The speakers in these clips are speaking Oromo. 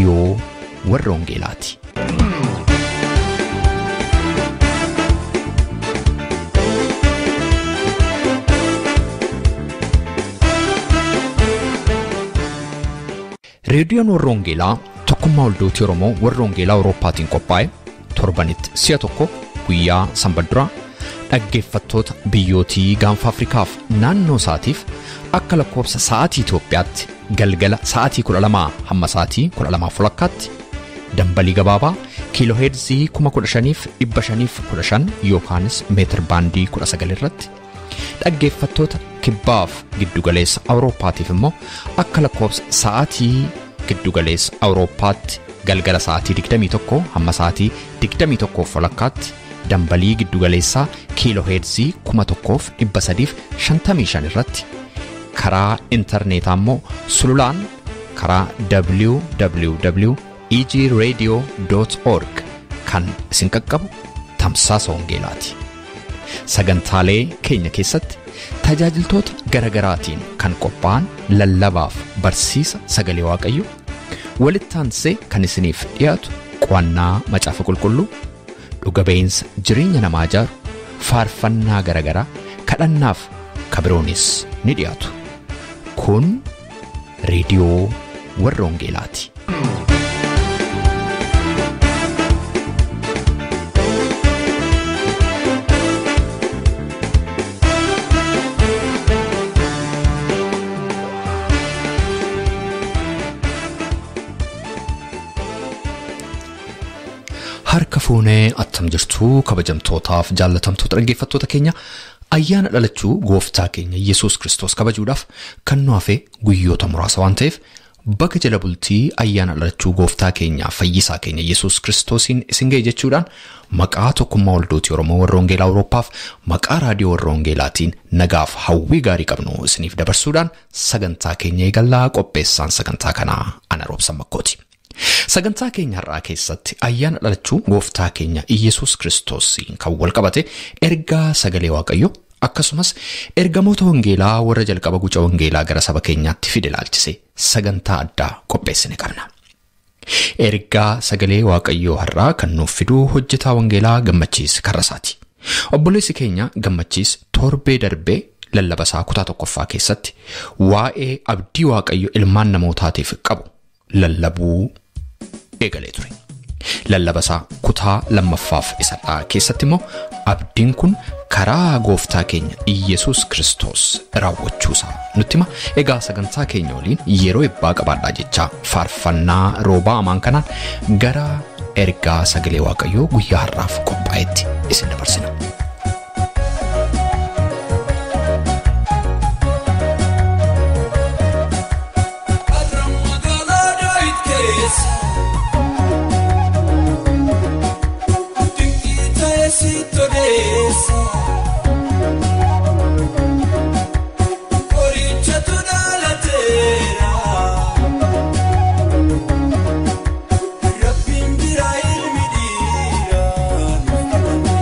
Raadiyoo Warra Wangeelaati. Reediyoon Warra Wangeelaa tokkummaa waldootii Oromoo Warra Wangeelaa Awurooppaatiin qophaa'e torbanitti si'a tokko guyyaa sanbata duraa dhaggeeffattoota biyyootii gaanfa Afrikaaf naannoo isaatiif akka lakkoofsa sa'aatii Itoophiyaatti galgala sa'aatii 12 hamma sa'aatii 12:30 dambalii gabaabaa kiilooheerzii 15,515 yookaanis meetir baandii 19 irratti dhaggeeffattoota kibbaaf giddugaleessa Awurooppaatiif immoo akka lakkoofsa sa'aatii giddugaleessa Awurooppaatti galgala sa'aatii 21 hamma sa'aatii 21:30 dambalii giddugaleessaa kiilooheerzii 1355 irratti karaa intarneetaa immoo sululaan karaa www.egradio.org kan isin qaqqabu tamsaasa wangeelaati. Sagantaalee keenya keessatti tajaajiltoota garagaraatiin kan qophaa'an lallabaaf barsiisa sagalee Waaqayyo walitti aansee kan isiniif dhiyaatu qo'annaa macaafa qulqulluu dhuga ba'iinsa jireenya namaa ijaaru faarfannaa garagaraa kadhannaaf kabiroonis ni dhiyaatu. Kun reediyoo Warra Wangeelaati. Harka fuunee attam jirtuu kabajamtootaaf jaallatamtoota dhaggeeffattoota keenya ayyaana dhalachuu gooftaa keenya Yesuus Kiristoos kabajuudhaaf kan nu hafe guyyoota muraasa waan ta'eef bakka jala bultii ayyaana dhalachuu gooftaa keenya fayyisaa keenya Yesuus Kiristoosiin isin ga'e jechuudhaan maqaa tokkummaa waldootii Oromoo Warra Wangeelaa Awurooppaaf maqaa raadiyoo Warra Wangeelaatiin nagaaf hawwii gaarii qabnu isiniif dabarsuudhaan sagantaa keenya eegallaa. Qopheessaan sagantaa kanaa ana Roobsan Makkooti. Sagantaa keenya har'aa keessatti ayyaana dhalachuu gooftaa keenya Iyyasuus Kiristoosiin kan wal qabate ergaa sagalee Waaqayyoo akkasumas ergamoota wangeelaa warra jalqaba guca wangeelaa gara saba keenyaatti fide ilaalchise sagantaa addaa qopheessine qabna. Ergaa sagalee Waaqayyoo har'aa kan nuuf fiduu hojjetaa wangeelaa Gammachiis Karrasaati. Obboleessi keenya Gammachiis torbee darbee lallabasaa kutaa tokkoffaa keessatti waa'ee abdii Waaqayyo ilmaan namootaatiif qabu lallabuu eegalee ture. Lallabasaa kutaa lammaffaaf isadhaa keessatti immoo abdiin kun karaa gooftaa keenya Iyyasuus Kiristoos raawwachuusaa nutti hima. Egaa sagantaa keenya waliin yeroo eebbaa qabaadhaa jechaa faarfannaa roobaa amaan kanaan gara ergaa sagalee Waaqayyoo guyyaa har'aaf qophaa'etti isin dabarsina. Rabbin bira ilmi dhiiraa nuuf kenname.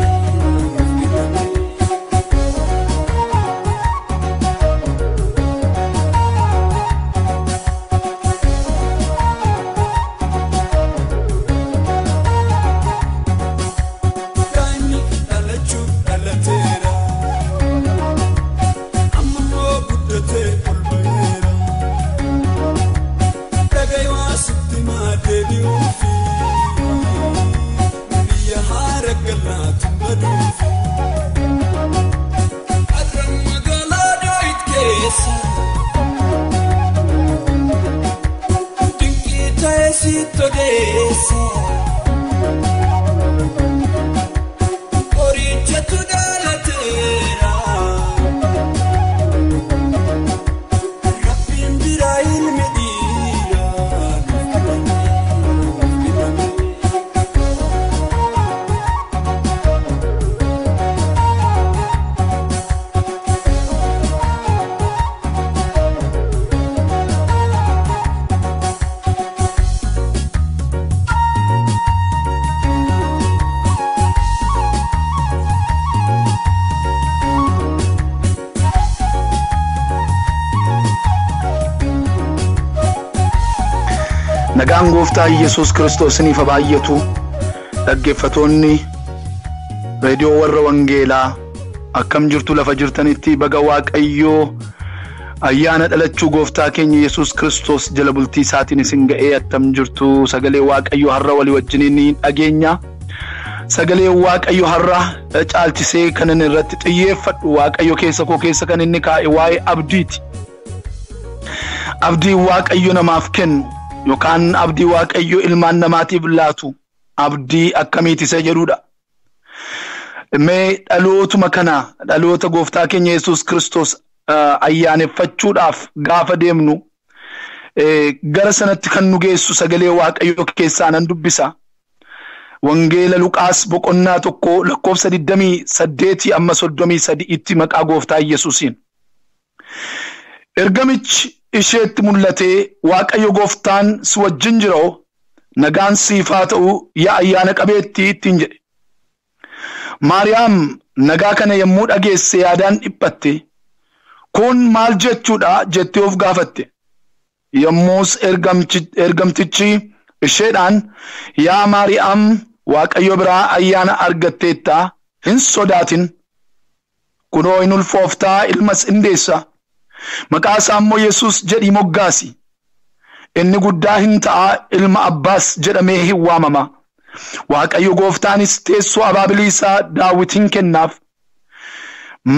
Nagaan gooftaa Yesuus Kiristoos isiniif haa baay'atu. Dhaggeeffatoonni reediyoo warra Wangeelaa akkam jirtu lafa jirtanitti baga Waaqayyoo ayyaana dhalachuu gooftaa keenya Yesuus Kiristoos jala bultii isaatiin isin ga'ee attam jirtu. Sagalee Waaqayyoo har'a walii wajjiniin ni dhageenya. Sagalee Waaqayyoo har'a caalchisee kan inni irratti xiyyeeffadhu Waaqayyo keessa koo keessa kan inni kaa'e waa'ee abdiiti. Abdii Waaqayyo namaaf kennu yookaan abdii Waaqayyo ilmaan namaatiif laatu abdii akkamiiti isa jedhudha. Mee dhalootuma kana dhaloota gooftaa keenya Yesuus Kiristoos ayyaaneffachuudhaaf gaafa deemnu gara sanatti kan nu geessu sagalee Waaqayyoo keessaa nan dubbisa. Wangeela Luqaas boqonnaa 1 lakkoofsa 28 amma 33tti maqaa gooftaa Yesuusiin. Ergamichi isheetti mul'atee Waaqayyo gooftaan si wajjin jira nagaan siif haa ta'u yaa ayyaana qabeettii ittiin jedhe. Maariyaam nagaa kana yommuu dhageesse yaadaan dhiphatte. Kun maal jechuudha jettee of gaafatte. Yommus ergamtichi isheedhaan yaa Maariyaam Waaqayyo biraa ayyaana argatteetta hin sodaatin. Kunoo hin ulfooftaa ilmas hin deessa. Maqaa isaa immoo Yesuus jedhii moggaasi. Inni guddaa hin ta'a ilma Abbaas jedhamee hin waamama. Waaqayyo gooftaanis teessoo abaabilii isaa Daawitiin kennaaf.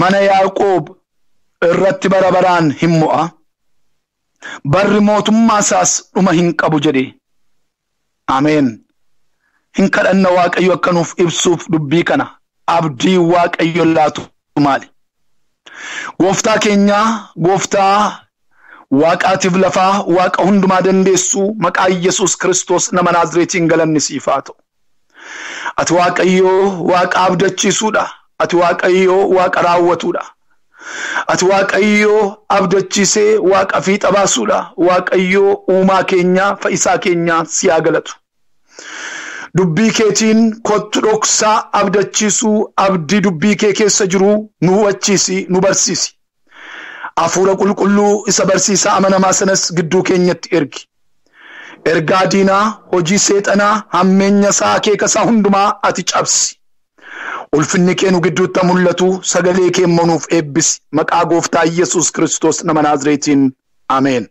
Mana Yaaqoob irratti bara baraan hin mo'a. Barri mootummaa isaas dhuma hin qabu jedhe. Ameen. Hin kadhanna Waaqayyo akka nuuf ibsuuf dubbii kana. Abdii Waaqayyo laatu maali? Gooftaa keenyaa, gooftaa Waaqaatiif lafaa, Waaqa hundumaa dandeessu maqaa Yesuus Kiristoos nama Naazreetiin galanni siif haa ta'u. Ati Waaqayyoo Waaqa abdachiisuudha. Ati Waaqayyoo Waaqa raawwatuudha. Ati Waaqayyoo abdachiisee Waaqa fiixa baasuudha. Waaqayyoo uumaa keenyaa, fayyisaa keenyaa si haa galatu. Dubbii keetiin kottu dhoksaa abdachiisuu abdii dubbii kee keessa jiru nu hubachiisi, nu barsiisi. Hafuura qulqulluu isa barsiisaa amanamaa sanas gidduu keenyatti ergi. Ergaa diinaa, hojii seexanaa, hammeenya isaa, akeeka isaa hundumaa ati cabsi. Ulfinni kee nu gidduutti mul'atu, sagalee kee immoo nuuf eebbisi. Maqaa gooftaa Yesuus Kiristoos nama Naazreetiin. Ameen.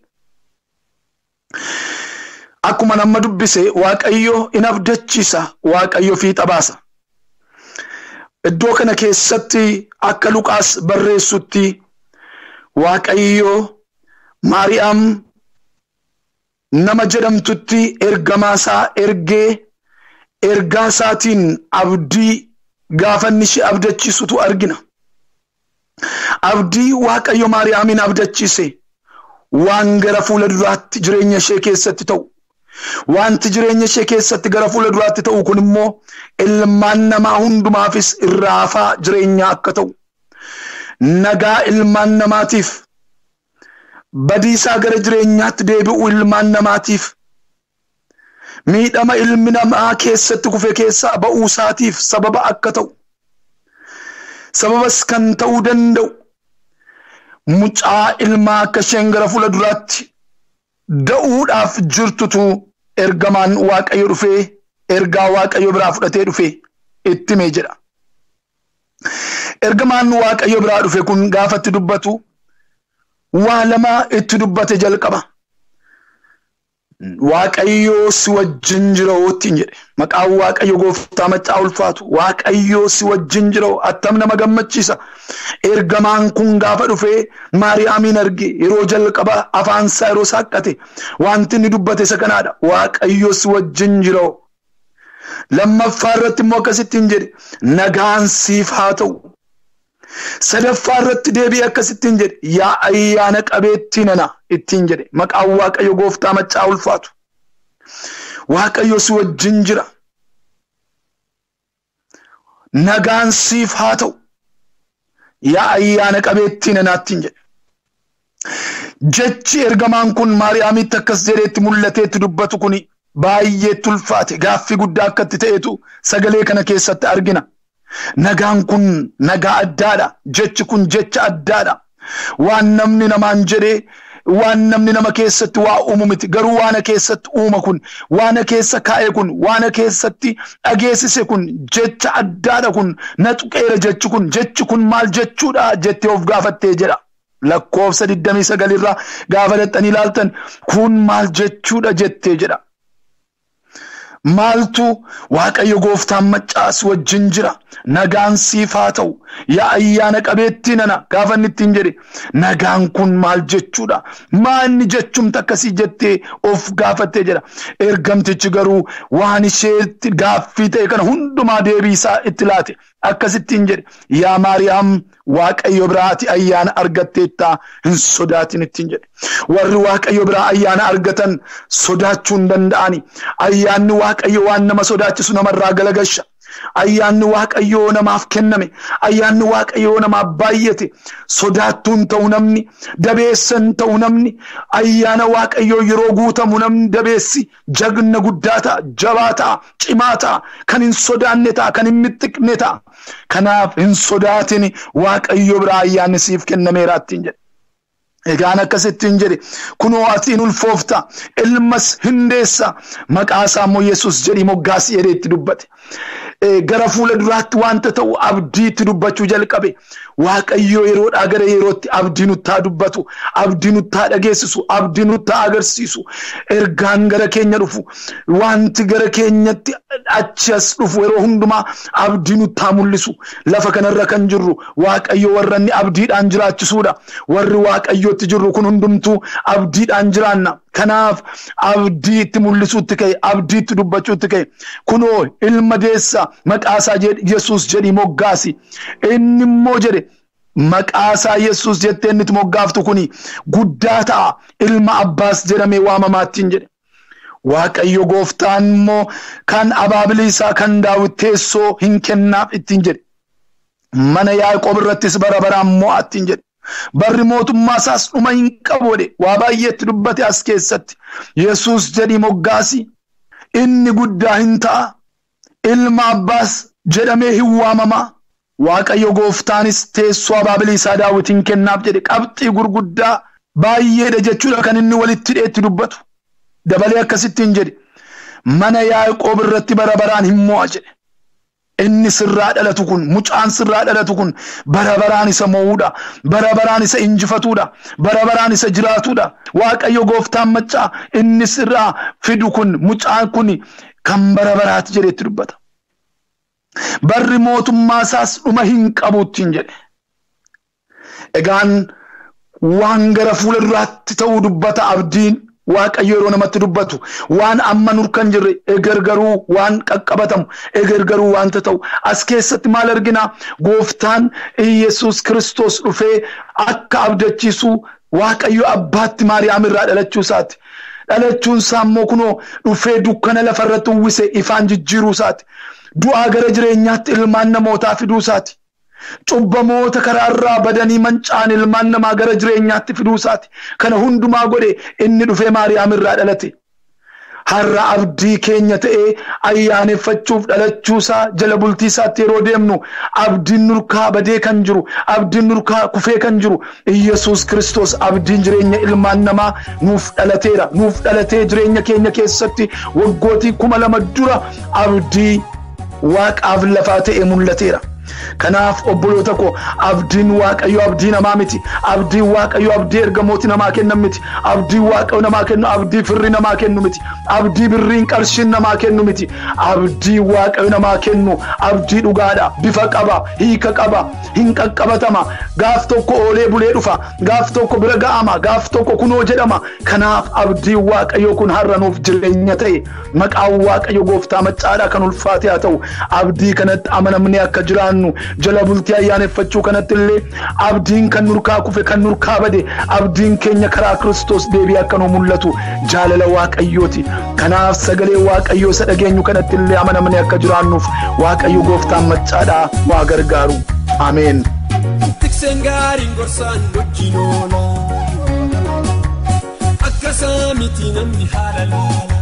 Akkuma nama dubbise Waaqayyo in abdachiisa, Waaqayyo fiixa baasa. Iddoo kana keessatti akka Luqaas barreessutti Waaqayyo Maariyaam nama jedhamtutti ergamaa isaa ergee ergaa isaatiin abdii gaafa inni ishee abdachiisutu argina. Abdii Waaqayyo Maariyaamin abdachiise waan gara fuula duraatti jireenya ishee keessatti ta'u. Wanti jireenya ishee keessatti gara fuula duraatti ta'u kun immoo ilmaan namaa hundumaafis irraafaa jireenyaa akka ta'u. Nagaa ilmaan namaatiif, badiisaa gara jireenyaatti deebi'u ilmaan namaatiif, miidhama ilmi namaa keessatti kufe keessaa ba'uu isaatiif sababa akka ta'u, sababas kan ta'uu danda'u mucaa ilmaa akka isheen gara fuula duraatti da'uudhaaf jirtutu ergamaan Waaqayyo dhufee ergaa Waaqayyo biraa fudhatee dhufee itti himee jedha. Ergamaan Waaqayyo biraa dhufe kun gaafatti dubbatu waa lama itti dubbate jalqaba. Waaqayyo si wajjin jira ittiin jedhe. Maqaan Waaqayyo gooftaa maccaa ulfaatu. Waaqayyo si wajjin jira attam nama gammachiisa. Ergamaan kun gaafa dhufee Maariyaamiin arge yeroo jalqaba afaan isaa yeroo saaqqate wanti inni dubbate isa kanaadha. Waaqayyo si wajjin jira. Lammaffaa irratti immoo akkasittiin jedhe nagaan siif haa ta'u. Sadaffaa irratti deebi'ee akkasittiin jedhe yaa ayyaana qabeettii nana ittiin jedhe. Maqaan Waaqayyo gooftaa maccaa ulfaatu. Waaqayyo si wajjin jira. Nagaan siif haa ta'u. Yaa ayyaana qabeettii nana ittiin jedhe. Jechi ergamaan kun Maariyaamitti akkas jedheetti mul'ateetti dubbatu kuni baay'eetti ulfaate gaaffii guddaa akkatti ta'etu sagalee kana keessatti argina. Nagaan kun nagaa addaadha. Jechi kun jecha addaadha. Waan namni namaan jedhee waan namni nama keessatti waa uumu miti, garuu waana keessatti uuma kun, waana keessa kaa'e kun, waana keessatti dhageessise kun jecha addaadha kun, na tuqeera jechi kun, jechi kun maal jechuudha jettee of gaafattee jedha. Lakkoofsa 29 irraa gaafa dhaxxanii ilaaltan kun maal jechuudha jettee jedha. Maaltu Waaqayyo gooftaan maccaas wajjin jira, nagaan siif haa ta'u, yaa ayyaana qabeettii nana gaafa inni ittiin jedhe, nagaan kun maal jechuudha, maanni jechumta akkasii jettee of gaafattee jedha. Ergamtichi garuu waan isheetti gaaffii ta'e kana hundumaa deebii isaa itti laate. Akkasittiin jedhe, yaa Maariyaam Waaqayyo biraati ayyaana argatteettaa hin sodaatin ittiin jedhe. Warri Waaqayyo biraa ayyaana argatan sodaachuu hin danda'ani. Ayyaanni Waaqayyo waan nama sodaachisu namarraa galagasha. Ayyaanni Waaqayyoo namaaf kenname, ayyaanni Waaqayyoo namaaf baay'ate, sodaattuun ta'u namni, dabeessan ta'u namni, ayyaana Waaqayyoo yeroo guutamu namni dabeessi jagna guddaa ta'a, jabaa ta'a, cimaa ta'a, kan hin sodaanne ta'a, kan hin mixxiqne ta'a. Kanaaf hin sodaatin, Waaqayyo biraa ayyaanni siif kennameera ittiin jedhe. Egaan akkasittiin jedhe, kunoo ati hin ulfoofta, ilmas hin deessa, maqaa isaa immoo Yesuus jedhii moggaasi jedhee itti dubbate. Gara fuula duraatti wanta ta'u abdiitti dubbachuu jalqabe. Waaqayyo yeroodhaa gara yerootti abdii nutti haa dubbatu, abdii nutti haa dhageessisu, abdii nutti haa agarsiisu. Ergaan gara keenya dhufu, wanti gara keenyatti achi as dhufu yeroo hundumaa abdii nutti haa mul'isu. Lafa kanarra kan jirru Waaqayyo warra inni abdiidhaan jiraachisuudha. Warri Waaqayyotti jirru kun hundumtuu abdiidhaan jiraanna. Kanaaf abdii itti mul'isuutti ka'e, abdii itti dubbachuutti ka'e. Kunoo ilma deessa, maqaa isaa Yesuus jedhii moggaasi. Inni immoo jedhe, maqaa isaa Yesuus jettee inni itti moggaaftu kuni guddaa ta'a, ilma Abbaas jedhamee waamamaattiin jedhe. Waaqayyo gooftaan immoo kan abaabilii isaa kan Daawit teessoo hin kennaaf ittiin jedhe. Mana Yaaqoob irrattis bara baraan mo'a ittiin jedhe. Barri mootummaa isaas dhuma hin qabu jedhe. Waa baay'eetti dubbate as keessatti. Yesuus jedhii moggaasi, inni guddaa hin ta'a, ilma Abbaas jedhamee hin waamama. Waaqayyo gooftaanis teessoo abaabilii isaa Daawit hin kennaaf jedhe. Qabxii gurguddaa baay'eedha jechuudha kan inni walitti hidheetti dubbatu. Dabalee akkasittiin jedhe, mana Yaaqoob irratti bara baraan hin mo'a jedhe. Inni sirraa dhalatu kun, mucaan sirraa dhalatu kun bara baraan isa mo'uudha, bara baraan isa injifatuudha, bara baraan isa jiraatuudha. Waaqayyo gooftaan maccaa inni sirraa fidu kun, mucaan kun kan bara baraati jedheetti dubbata. Barri mootummaa isaas dhuma hin qabu ittiin jedhe. Egaan waan gara fuula duraatti ta'uu dubbata abdiin Waaqayyo yeroo namatti dubbatu, waan amma nurkan jirre eger garuu waan qaqqabatamu, eger garuu wanta ta'u. As keessatti maal argina? Gooftaan Iyyasuus Kiristoos dhufee akka abdachiisu Waaqayyo abbaatti Maariyaam irraa dhalachuu isaati. Dhalachuun isaa immoo kunoo dhufee dukkana lafarratti uwwise ifaan jijjiiruu isaati. Du'aa gara jireenyaatti ilmaan namootaa fiduu isaati. Cubbamoota karaarraa badanii mancaan ilmaan namaa gara jireenyaatti fiduu isaati. Kana hundumaa godhe inni dhufee Maariyaam irraa dhalate. Har'a abdii keenya ta'ee ayyaaneffachuuf dhalachuu isaa jala bultii isaatti yeroo deemnu, abdiin nurkaa badee kan jiru, abdiin nurkaa kufee kan jiru, Iyyasuus Kiristoos abdiin jireenya ilmaan namaa nuuf dhalateera. Nuuf dhalatee jireenya keenya keessatti waggootii 2000 dura abdii waaqaaf lafaa ta'e mul'ateera. Kanaaf obboloota koo, abdiin Waaqayyo abdii namaa miti. Abdiin Waaqayyo abdii ergamooti namaa kennan miti. Abdiin Waaqayyo namaa kennu abdii firri namaa kennu miti. Abdii birriin qarshiin namaa kennu miti. Abdii Waaqayyo namaa kennu abdii dhugaadha. Bifa qaba, hiika qaba, hin qaqqabatama. Gaaf tokko oolee bulee dhufa, gaaf tokko bira ga'ama, gaaf tokko kunoo jedhama. Kanaaf abdiin Waaqayyo kun har'a nuuf jireenya ta'e. Maqaan Waaqayyo gooftaa maccaadhaa kan ulfaate haa ta'u. Abdii kanatti amanamnee akka jiraannu jala bultii ayyaaneffachuu kanatti illee abdiin kan nurkaa kufe, kan nurkaa bade, abdiin keenya karaa Kiristoos deebi'ee akka nu mul'atu jaalala Waaqayyooti. Kanaaf sagalee Waaqayyoo isa dhageenyu kanatti illee amanamnee akka jiraannuuf Waaqayyo gooftaan maccaadhaa waa gargaaru. Ameen. Tikseen gaariin gorsaan wajjin oola. Akka isaa miti namni haala laala.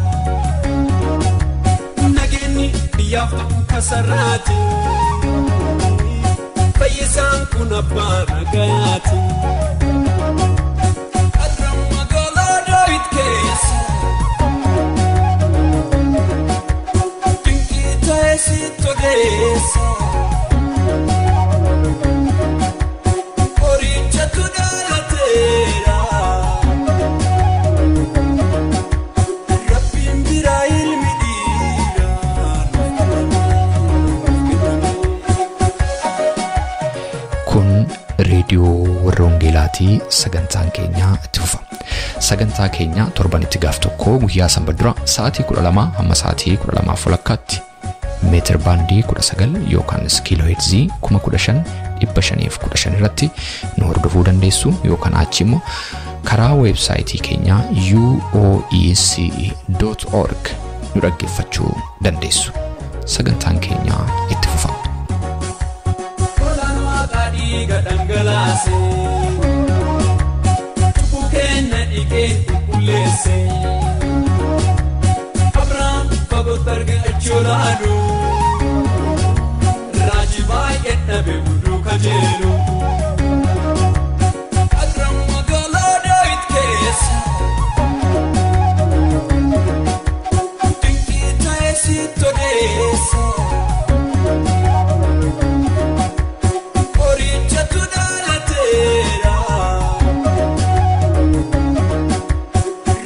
Nageenyi biyyaaf ta'u kasarraati. Fayyisaan kun abbaa nagaati. Har'a keessa. Dinqii ta'ee sitti odeessa. Qorichatu dhalateera. Rabbiin biraa ilmi dhiiraa nuuf kenname. Kun reediyoo warra Wangeelaatii sagantaan keenya itti fufa. Sagantaa keenya torbanitti gaaf tokko guyyaa sanbata dura sa'aatii 12 hamma sa'aatii 12:30 meetir baandii 19 yookaanis kiiloo heerzii 15,515 irratti nu hordofuu dandeessu yookaan achi immoo karaa weebsaayitii keenyaa uoece.org nu dhaggeeffachuu dandeessu. Sagantaan keenya itti fufa. Hoolaan waaqaa dhiiga dhangalaase. Cubbuu keenya dhiqee qulqulleesse. Abrahaam fagootti argachuu laalu. Raajii baay'ee dhabe hunduu kajeelu. Abrahaam magaalaa Daawit keessa. Dinqii ta'ee sitti odeessa. Qorichatu dhalateera.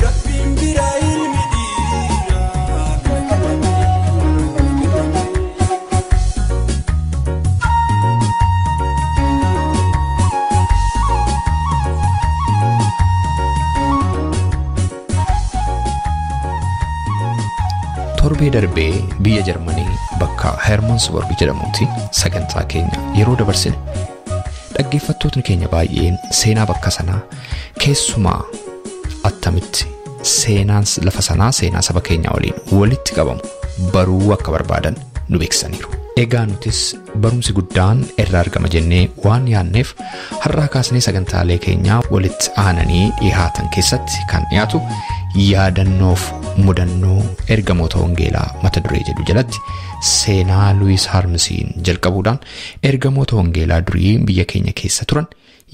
Rabbiin biraa ilmi dhiiraa nuuf kenname. Torbee darbee biyya Jarmanii bakka Hermansburg jedhamutti sagantaa keenya yeroo dabarsine dhaggeeffattootni keenya baay'een seenaa bakka sanaa keessumaa attamitti seenaan lafa sanaa seenaa saba keenyaa waliin walitti qabamu baruu akka barbaadan nu beeksisaniiru. Egaa nutis barumsi guddaan irraa argama jennee waan yaadneef har'aa kaasnee sagantaalee keenyaa walitti aananii dhihaatan keessatti kan dhiyaatu yaadannoof mudannoo ergamoota wangeelaa mata duree jedhu jalatti seenaa Luwiis Harmsiin jalqabuudhaan ergamoota wangeelaa durii biyya keenya keessa turan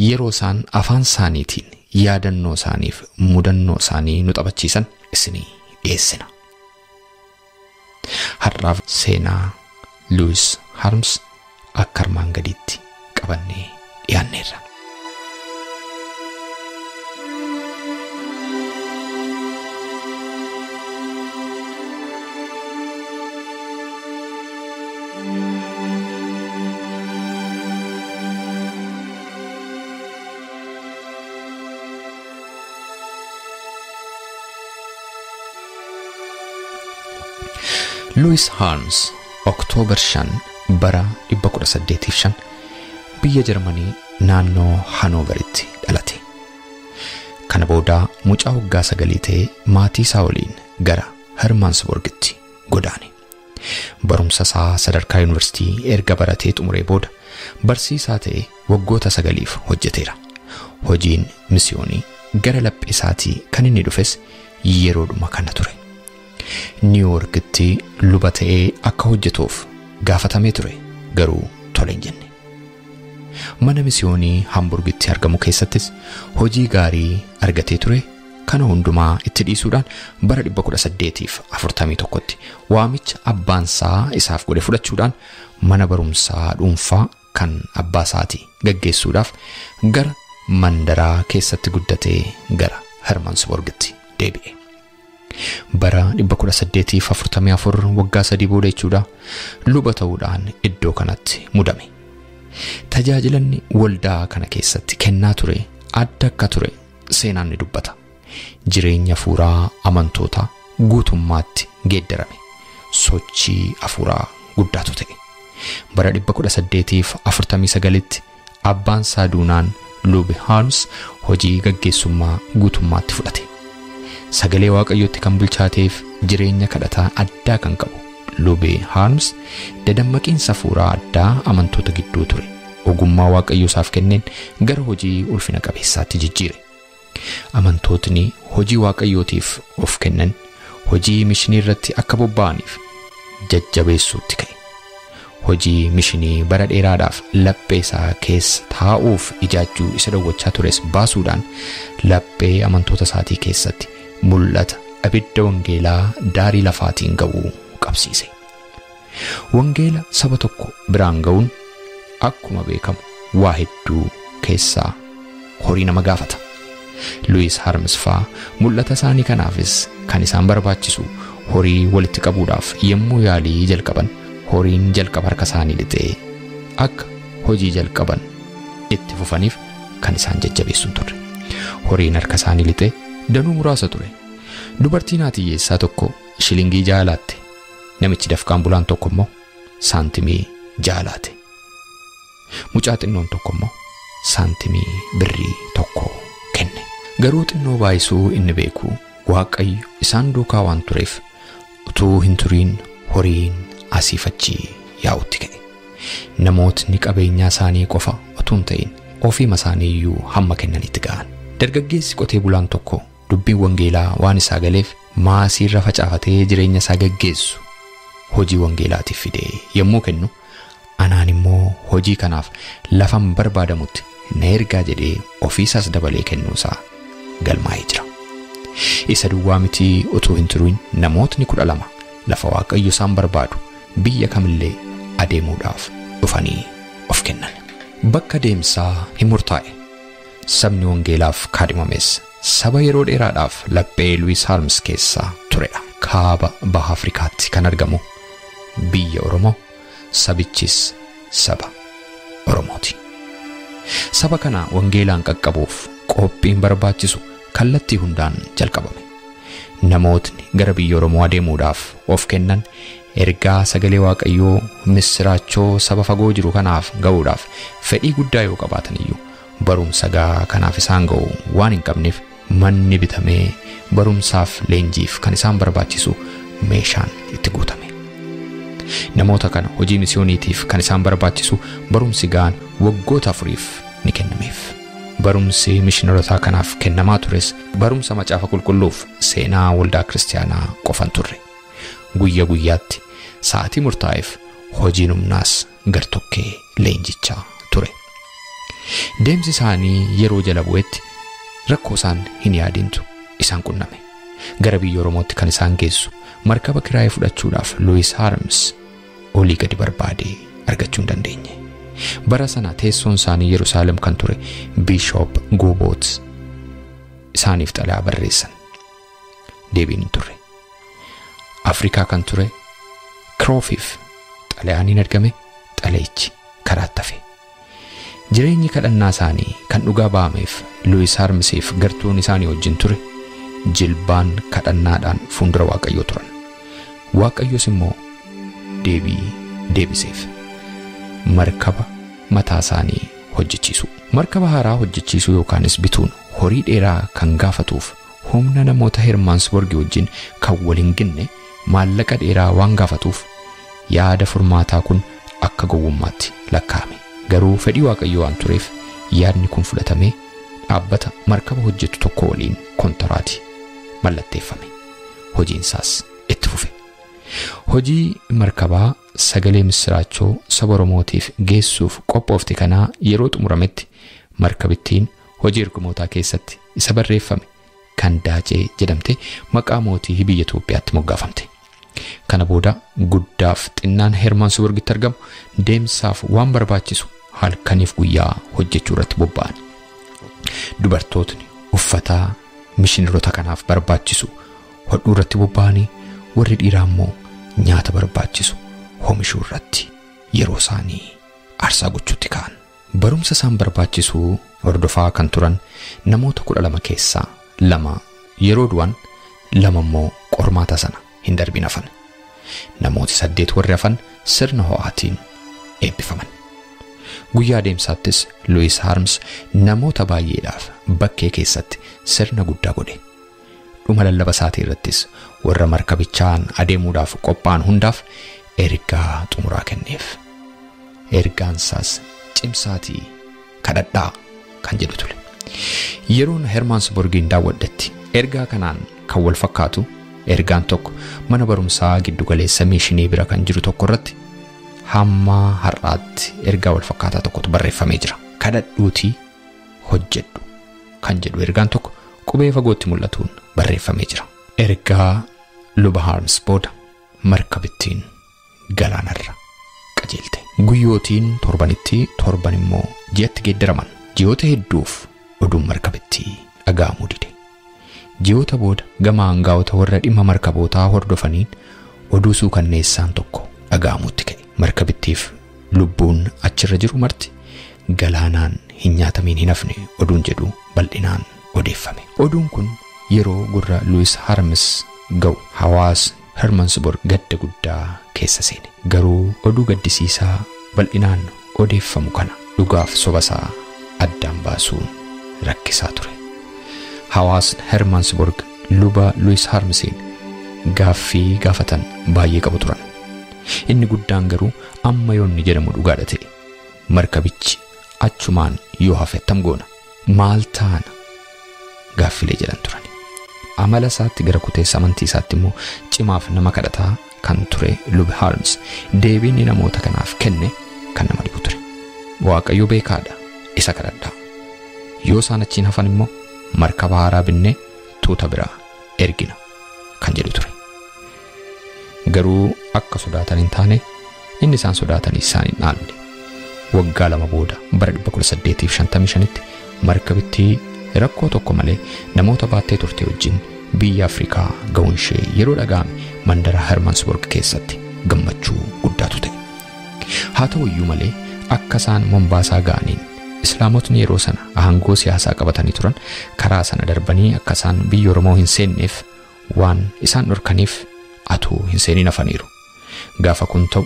yeroo isaan afaan isaaniitiin yaadannoo isaaniif mudannoo isaanii nu taphachiisan isinii dhiyeessina. Har'aaf seenaa Luwiis Harms akka armaan gadiitti qabannee dhiyaanneerra. Luwis Harms Oktoobar 5 bara 1805 biyya Jarmanii naannoo Hanooveritti dhalate. Kana booda mucaa waggaa 9 ta'ee maatii isaa waliin gara Hermansburgitti godaane. Barumsa isaa sadarkaa yuunivarsiitii erga baratee xumuree booda barsiisaa ta'ee waggoota 9 hojjeteera. Hojiin misiyoonii gara laphee isaatii kan inni dhufes yeroodhuma kana ture. Niiwuorkitti luba ta'ee akka hojjetuuf gaafatamee ture garuu tole hin jenne. Mana misiyoonii Hamburgitti argamu keessattis hojii gaarii argatee ture kana hundumaa itti dhiisuudhaan bara 1841tti waamicha abbaan isaa isaaf godhe fudhachuudhaan mana barumsaa dhuunfaa kan abbaa isaatii gaggeessuudhaaf gara mandaraa keessatti guddatee gara Hermansburgitti deebi'e. Bara 1844 waggaa 3 booda jechuudha luba ta'uudhaan iddoo kanatti mudame. Tajaajilanni waldaa kana keessatti kennaa ture adda akka ture seenaan ni dubbata. Jireenya hafuuraa amantootaa guutummaatti geeddarame. Sochii hafuuraa guddaatu ta'e. Bara 1849tti abbaan isaa duunaan Lubi Harms hojii gaggeessummaa guutummaatti fudhate. Sagalee Waaqayyootti kan bilchaateef jireenya kadhataa addaa kan qabu Lubi Harms dadammaqiinsa hafuuraa addaa amantoota gidduu ture. Ogummaa Waaqayyoo isaaf kenneen gara hojii ulfina qabeessaatti jijjiire. Amantootni hojii Waaqayyootiif of kennan hojii mishinii irratti akka bobba'aniif jajjabeessuutti ka'e. Hojii mishinii bara dheeraadhaaf laphee isaa keessa taa'uuf ijaajjuu isa dhowwachaa tures baasuudhaan laphee amantoota isaatii keessatti mul'ata abidda wangeelaa daarii lafaatiin ga'uu qabsiise. Wangeela saba tokko biraan ga'uun akkuma beekamu waa hedduu keessaa horii nama gaafata. Luis Harms faa mul'ata isaanii kanaafis kan isaan barbaachisu horii walitti qabuudhaaf yommuu yaalii jalqaban horiin jalqaba harka isaanii lixee akka hojii jalqaban itti fufaniif kan isaan jajjabeessu hin turre. Horiin harka isaanii lixee danuu muraasa ture. Dubartiin haati hiyyeessaa tokko shilingii jaalaatte. Namichi dafqaan bulaan tokko immoo saantimii jaalaate. Mucaa xinnoon tokko immoo saantimii birrii tokko kenne. Garuu xinnoo baay'isuu inni beeku Waaqayyo isaan duukaa waan tureef utuu hin turiin horiin asiif achi yaa'utti ka'e. Namootni qabeenyaa isaanii qofa utuu hin ta'in ofiima isaanii iyyuu hamma kennanitti ga'an. Dargaggeessi qotee bulaan tokko dubbiin wangeelaa waan isaa galeef maasii irra facaafatee jireenya isaa gaggeessu hojii wangeelaatiif fidee yommuu kennu anaan immoo hojii kanaaf lafan barbaadamutti na ergaa jedhee ofiisaas dabalee kennuusaa galmaa'ee jira. Isa duwwaa mitii utuu hin turin namootni 12 lafa Waaqayyo isaan barbaadu biyya kamillee adeemuudhaaf dhufanii of kennan. Bakka deemsaa hin murtaa'e. Sabni wangeelaaf kaadhimames saba yeroo dheeraadhaaf laphee Luis Harms keessaa turedha. Kaaba baha Afrikaatti kan argamu biyya Oromoo, sabichis saba Oromooti. Saba kana wangeelaan qaqqabuuf qophiin barbaachisu kallattii hundaan jalqabame. Namootni gara biyya Oromoo adeemuudhaaf of kennan ergaa sagalee Waaqayyoo missiraachoo saba fagoo jiru kanaaf ga'uudhaaf fedhii guddaa yoo qabaatan iyyuu barumsa gahaa kanaaf isaan ga'u waan hin qabneef manni bitamee barumsaaf leenjiif kan isaan barbaachisu meeshaan itti guutame. Namoota kana hojii misiyooniitiif kan isaan barbaachisu barumsi ga'aan waggoota 4 ni kennameef. Barumsi mishiinarotaa kanaaf kennamaa tures barumsa macaafa qulqulluuf seenaa waldaa kiristaanaa qofan turre. Guyya guyyaatti sa'aatii murtaa'eef hojiin humnaas gartokkee leenjichaa ture. Deemsi isaanii yeroo jala bu'etti rakkoo isaan hin yaadintu isaan qunname. Gara biyya Oromootti kan isaan geessu markaba kiraayee fudhachuudhaaf Luis Harms olii gadi barbaadee argachuu hin dandeenye. Bara sana teessoon isaanii Yerusaalem kan ture Bishop Goobot isaaniif xalayaa barreessan. Deebiin hin turre. Afrikaa kan ture Kiroofiif xalayaan hin argame, xalayichi karaatti hafe. Jireenyi kadhannaa isaanii kan dhugaa ba'ameef Luis Harmsiif gartuun isaanii wajjin ture jilbaan kadhannaadhaan fuuldura Waaqayyoo turan. Waaqayyos immoo deebii deebiseef. Markaba mataa isaanii hojjechiisu. Markaba haaraa hojjechiisuu yookaanis bituun horii dheeraa kan gaafatuuf humna namoota Hermaansborgi wajjin kan wal hin ginne maallaqa dheeraa waan gaafatuuf yaada furmaataa kun akka gowwummaatti lakkaa'ame. Garuu fedhii Waaqayyoo waan tureef yaadni kun fudhatamee dhaabbata markaba hojjetu tokko waliin kontiraati mallatteeffame. Hojiin isaas itti fufe. Hojii markabaa sagalee missiraachoo saba Oromootiif geessuuf qophoofte kanaa yeroo xumurametti markabittiin hojii ergamootaa keessatti isa barreeffame kan Daacee jedhamte maqaa mootii biyya Itoophiyaatti moggaafamte. Kana booda guddaaf xinnaan Hermaansborgitti argamu deemsaaf waan barbaachisu halkaniif guyyaa hojjechuu irratti bobba'an. Dubartootni uffata mishiinaroota kanaaf barbaachisu hodhuu irratti bobba'anii warri dhiiraa immoo nyaata barbaachisu oomishuu irratti yeroo isaanii aarsaa gochuutti ka'an. Barumsa isaan barbaachisu hordofaa kan turan namoota 12 keessaa 2 yeroo du'an, 2 immoo qormaata sana hin darbin hafan. Namooti 8 warri hafan sirna ho'aatiin eebbifaman. Guyyaa deemsaattis Luis Harms namoota baay'eedhaaf bakkee keessatti sirna guddaa godhe. Dhuma lallaba isaatii irrattis warra markabichaan adeemuudhaaf qophaa'an hundaaf ergaa xumuraa kenneef. Ergaan isaas cimsaatii kadhadhaa kan jedhu ture. Yeroon Hermaansborgiin daawwadhetti ergaa kanaan kan wal fakkaatu ergaan tokko mana barumsaa giddugaleessa miishinii bira kan jiru tokko irratti hamma har'aatti ergaa wal fakkaataa tokkotu barreeffamee jira. Kadhadhuutii hojjedhu kan jedhu ergaan tokko qubee fagootti mul'atuun barreeffamee jira. Ergaa luba Harms booda markabittiin galaanarra qajeelte. Guyyootiin torbanitti torban immoo ji'atti geeddaraman. Ji'oota hedduuf oduun markabittii dhaga'amuu dide. Ji'oota booda gama aangaa'ota warra dhimma markabootaa hordofaniin oduu suukanneessaan tokko dhaga'amuutti ka'e. Markabittiif lubbuun achirra jiru marti galaanaan hin nyaatamiin hin hafne oduun jedhu bal'inaan odeeffame. Oduun kun yeroo gurra Luis Harms ga'u hawaasni Hermansburg gadda guddaa keessa seene. Garuu oduu gaddisiisaa bal'inaan odeeffamu kana dhugaaf sobasaa addaan baasuun rakkisaa ture. Hawaasni Hermansburg luba Luis Harmsiin gaaffii gaafatan baay'ee qabu turan. Inni guddaan garuu amma yoonni jedhamu dhugaadha ta'e. Markabichi achumaan yoo hafe attam goona? Maal taana? Gaaffilee jedhan turan. Amala isaatti gara kuteessa amantii isaatti immoo cimaaf nama kadhataa kan ture Lubi Harms deebiin inni namoota kanaaf kenne kan nama dhibu ture. Waaqayyo beekaadha isa kadhadhaa. Yoo isaan achiin hafan immoo markaba haaraa binnee tuuta biraa ergina kan jedhu ture. Garuu akka sodaatan hin taane inni isaan sodaatan isaan hin dhaalle. Waggaa 2 booda bara 1855tti markabittii rakkoo tokko malee namoota baattee turte wajjin biyya Afrikaa ga'uun ishee yeroo dhaga'ame mandara Hermansburg keessatti gammachuu guddaatu ta'e. Haa ta'u iyyuu malee akka isaan Mombaasaa ga'aniin Islaamotni yeroo sana aangoo siyaasaa qabatanii turan karaa sana darbanii akka isaan biyya Oromoo hin seenneef waan isaan dhorkaniif atuu hin seeniin hafaniiru. Gaafa kun ta'u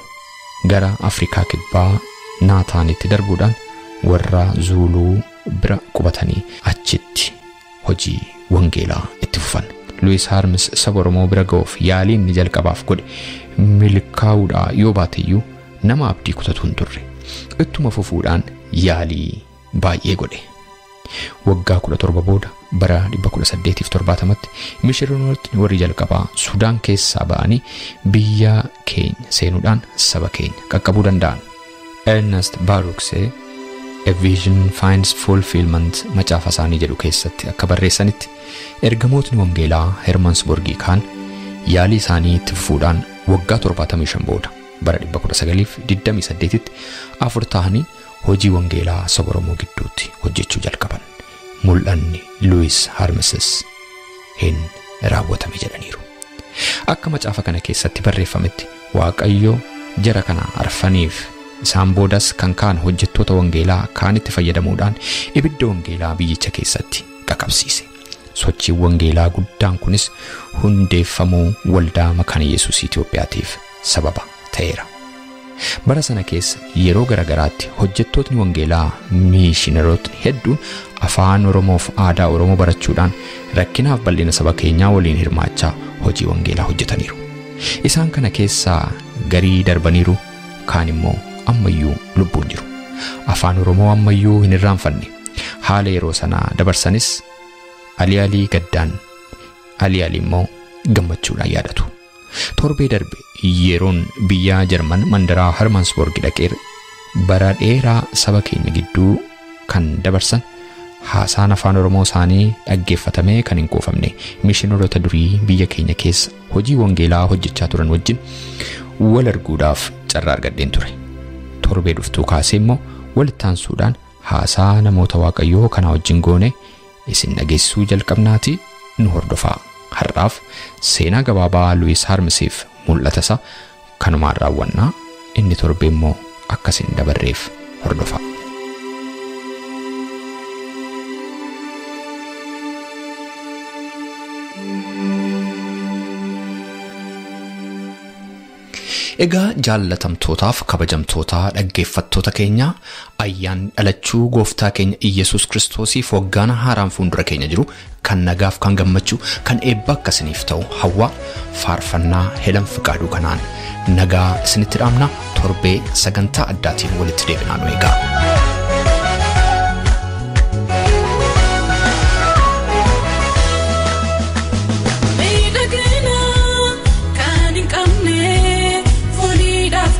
gara Afrikaa kibbaa Naataanitti darbuudhaan warra Zuuluu bira qubatanii achitti hojii wangeelaa itti fufan. Luis Harms saba Oromoo bira ga'uuf yaalii inni jalqabaaf godhe milkaa'uudhaa yoo baateyyuu nama abdii kutatu hin turre. Ittuma fufuudhaan yaalii baay'ee godhe. Waggaa 17 booda bara 1870tti mishiroonni warri jalqabaa Sudaan keessaa ba'anii biyya keenya seenuudhaan saba keenya qaqqabuu danda'an. Ernest Baruchsee A Vision Finds Fulfillment macaafa isaanii jedhu keessatti akka barreessanitti ergamootni wangeelaa Hermansburgii kaan yaalii isaanii itti fufuudhaan waggaa 75 booda bara 1928tti 4 ta'anii hojii wangeelaa saba Oromoo gidduutti hojjechuu jalqaban. Mul'anni Luis Harmses hin raawwatame jedhaniiru. Akka macaafa kana keessatti barreeffametti Waaqayyo jara kana arfaniif isaan boodas kan kaan hojjettoota wangeelaa kaanitti fayyadamuudhaan ibidda wangeelaa biyyicha keessatti qaqqabsiise. Sochiin wangeelaa guddaan kunis hundeeffamuu waldaa Makaana Yesuus Itoophiyaatiif sababa ta'eera. Bara sana keessa yeroo garagaraatti hojjettootni wangeelaa miishinarootni hedduun afaan Oromoof aadaa Oromoo barachuudhaan rakkinaaf bal'ina saba keenyaa waliin hirmaachaa hojii wangeelaa hojjetaniiru. Isaan kana keessaa garii darbaniiru, kaan immoo ammayyuu lubbuun jiru. Afaan Oromoo ammayyuu hin irraanfanne. Haala yeroo sanaa dabarsanis alii alii gaddaan, alii alii immoo gammachuudhaan yaadatu. Torbee darbe yeroon biyya Jarman mandaraa Hermansburg dhaqee bara dheeraa saba keenya gidduu kan dabarsan haasaan afaan Oromoo isaanii dhaggeeffatamee kan hin quufamne mishinaroota durii biyya keenya keessa hojii wangeelaa hojjechaa turan wajjin wal arguudhaaf carraa argadheen ture. Torbee dhuftuu kaasee immoo walitti aansuudhaan haasaa namoota Waaqayyoo kanaa wajjin goone isin dhageessisuu jalqabnaatii nu hordofaa. Har'aaf seenaa gabaabaa Luis Harmsiif mul'ata isaa kanumaan raawwannaa inni torbee immoo akkasin dabarreef hordofaa. Egaa jaallatamtootaaf kabajamtoota dhaggeeffattoota keenya ayyaan dhalachuu gooftaa keenya Iyyasuus Kiristoosiif waggaan haaraan fuuldura keenya jiru kan nagaaf kan gammachuu kan eebba akkasiniif ta'u hawwa faarfannaa Helan Fiqaaduu kanaan nagaa isinitti dhaamna. Torbee sagantaa addaatiin walitti deebinaa nu eegaa.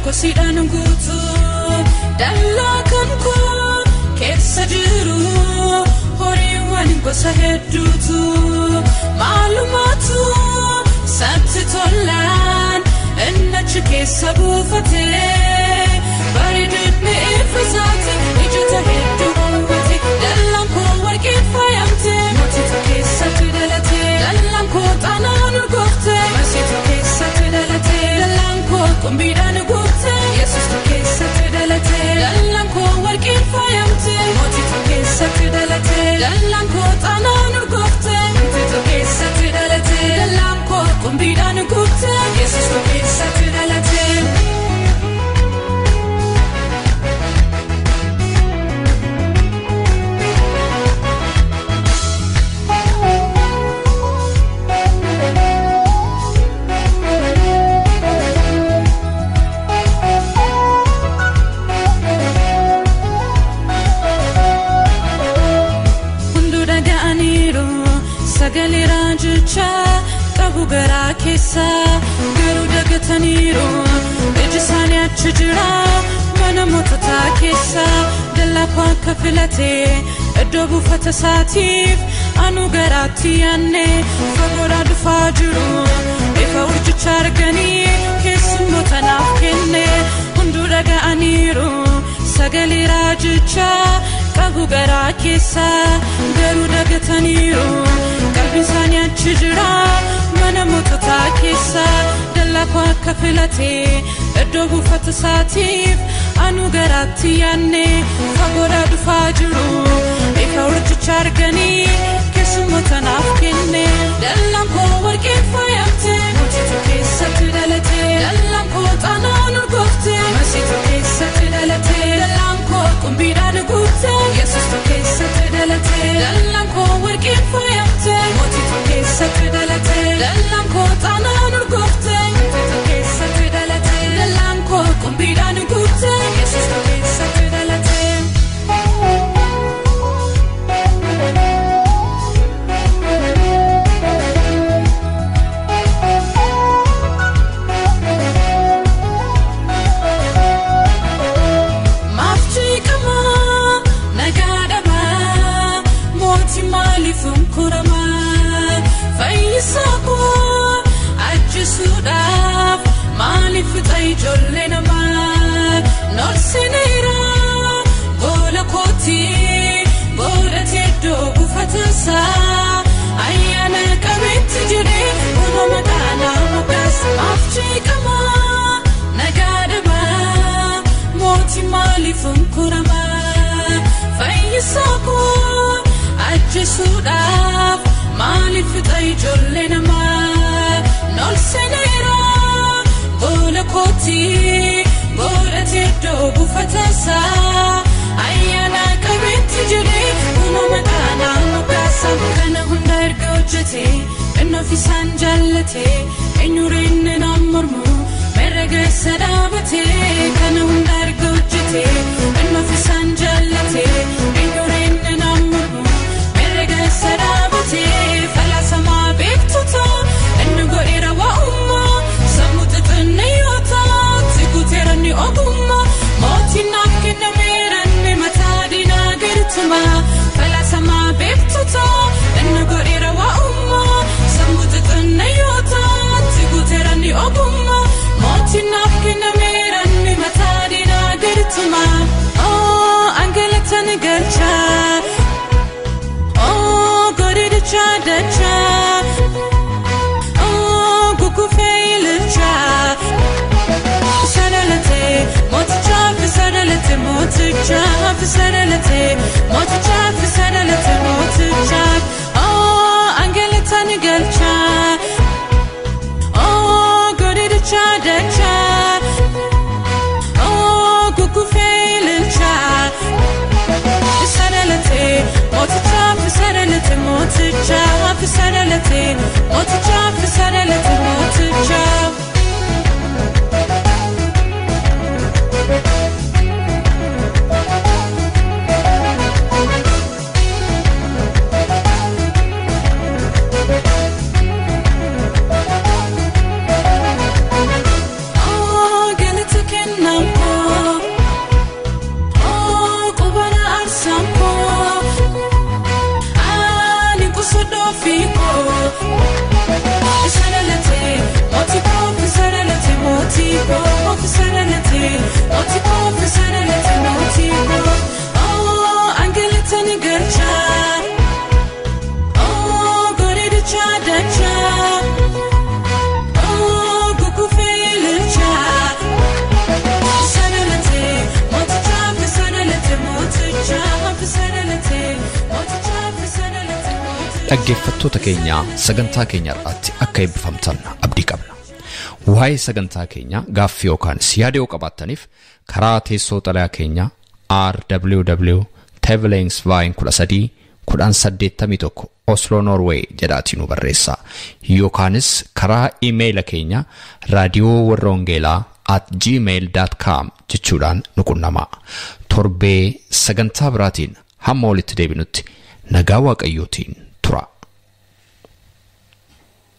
Kosiidhaan guutuu dallaa kan koo keessa jiru horiiwwan gosa hedduu. hedduutu maalummaatu satti tolaan innachi keessa buufate bareedinni ifisaati ijota hedduu hawwate dallaan koo warqeen faayamte mootitu keessatti dhalate dallaan koo xaanaan urgoofte masiitu keessatti dhalate dallaan koo qumbiidhaan guute yesuustu keessatti dhalate dallaan koo warqeen faayamte mootitu keessatti dhalate dallaan koo xaanaan urgoofte mootitu keessatti dhalate dallaan koo qumbiidhaan guute yesuustu keessatti dhalate. Sagalee raajichaa qabu garaa keessa garuu dagataniiru iji isaanii achi jira mana moototaa keessa dallaa koo akka filate iddoo buufata isaatiif anuu garaatti yaanne fagoodhaa dhufaa jiru ifa urjicha arganii keessummoota naaf kenne hunduu dhaga'aniiru sagalee raajichaa qabu garaa keessa garuu dagataniiru qalbiin isaanii achi jira mana moototaa keessa dallaa koo akka filate iddoo buufata isaatiif anuu garaatti yaanne fagoodhaa dhufaa jiru ifa urjicha arganii keessummoota naaf kenne dallaan koo warqeen faayamte mootitu keessatti dhalate dallaan koo xaanaan urgoofte masiitu keessatti dhalate dallaan koo qumbiidhaan guute yesuustu keessatti dhalate dallaan koo warqeen faayamte mootitu keessatti dhalate dallaan koo xaanaan urgoofte mootitu keessatti dhalate dallaan koo qumbiidhaan guute yesuustu keessatti dhalate. Ajjeesuudhaaf maaliif fixa ijoollee namaa noorsineera goola kooti godhatee iddoo buufatasaa ayyaana qabeetti jedhee uumama kanaa moggaasa maaf jeeqamaa nagaa dhabaa mootii maaliif hunkuramaa fayyisaa koo ajjeesuudhaaf maaliif fixa ijoollee namaa noorsineera goola kooti godhatee iddoo buufatasaa ayyaana qabeetti jedhee uumama kanaa moggaasa kana hunda erga hojjete inni ofisaan jaallate eenyuree inni naan mormu herrega isa dhaabate kana hunda erga hojjete inni ofisaan jaallate eenyuree inni naan mormu herrega isa dhaabate falaasamaa beektoota inni godheera waa'ummaa sammuu xixinneeyyoota guuteera ni ogummaa mootiin naaf kennameera inni mataa diinaa gadi falaasamaa beektoota inni godheera waa'ummaa sammuu xixinneeyyoota guuteera ni ogummaa mootiin naaf kennameera inni mataa diinaa gadi Oh, angalata ni galcha Oh, godhicha dacha Oh, gugufee ililcha Sadalate, mooticha fi sadalate, mooticha fi sadalate, mooticha fi sadalate, mooticha. Oh, angalata ni galcha. Oh, godhicha dacha. Oh, gugufee ililcha. Sadalate, mooticha fi sadalate, mooticha fi sadalate, mooticha fi sadalate, mooticha. Oh, galata kennampo. Oh, qubana arsampo. Ani qusadhu Dhaggeeffattoota keenya, sagantaa keenya irratti akka eebbifamtan abdii qabna. Waa'ee sagantaa keenya gaaffii yookaan yaada yoo qabaattaniif karaa teessoo xalayaa keenya RWW Tevelingsveien 13 1081 Oslo, Norway jedhaatii nu barreessaa, yookaanis karaa iimeeyila keenya raadiyoowarrawangeelaa@gmail.com jechuudhaan nu qunnamaa. Torbee sagantaa biraatiin hamma walitti deebinutti nagaa Waaqayyootiin